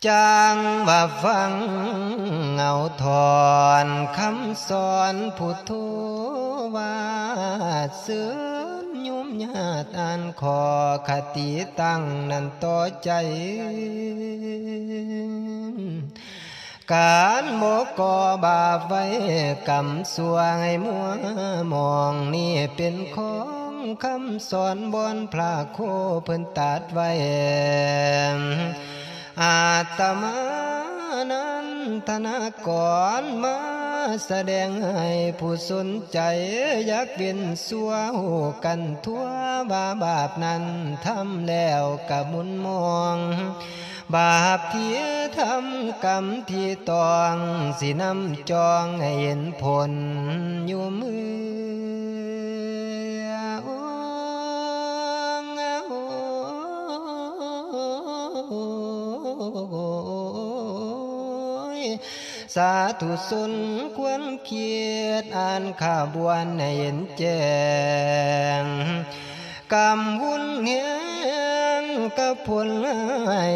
ຈັ່ງວ່າຟັງເອົາທ່ອນຄຳສອນພຸດໂທວ່າ ເຊີນໂຍມຍາດອ່ານຂໍ້ຄະຕິຕັ້ງນັ້ນຕໍ່ໃຈ ການບໍ່ກໍ່ບາບໄວ້ກຳຊົ່ວໃຫ້ມົວມອງ ນີ້ເປັນຂອງຄຳສອນບ່ອນພະໂຄເພິ່ນຕັດໄວ້ ອາດຕະມານັນທະນາກອນມາສະແດງໃຫ້ຜູ້ສົນໃຈຢາກເວັ້ນຊົ່ວຮູ້ກັນທົ່ວວ່າບາບນັ້ນທຳແລ້ວກະໝຸນມອງ ບາບທີ່ທຳກຳທີ່ຕ້ອງ ຊິນຳຈອງໃຫ້ເຫັນຜົນຢູ່ເມື່ອ ໂອ້ ສາທຸຊົນຄວນຄິດອ່ານຂະບວນໃຫ້ເຫັນແຈ້ງ ກຳວຸນແຮງກັບຜົນຮ້າຍ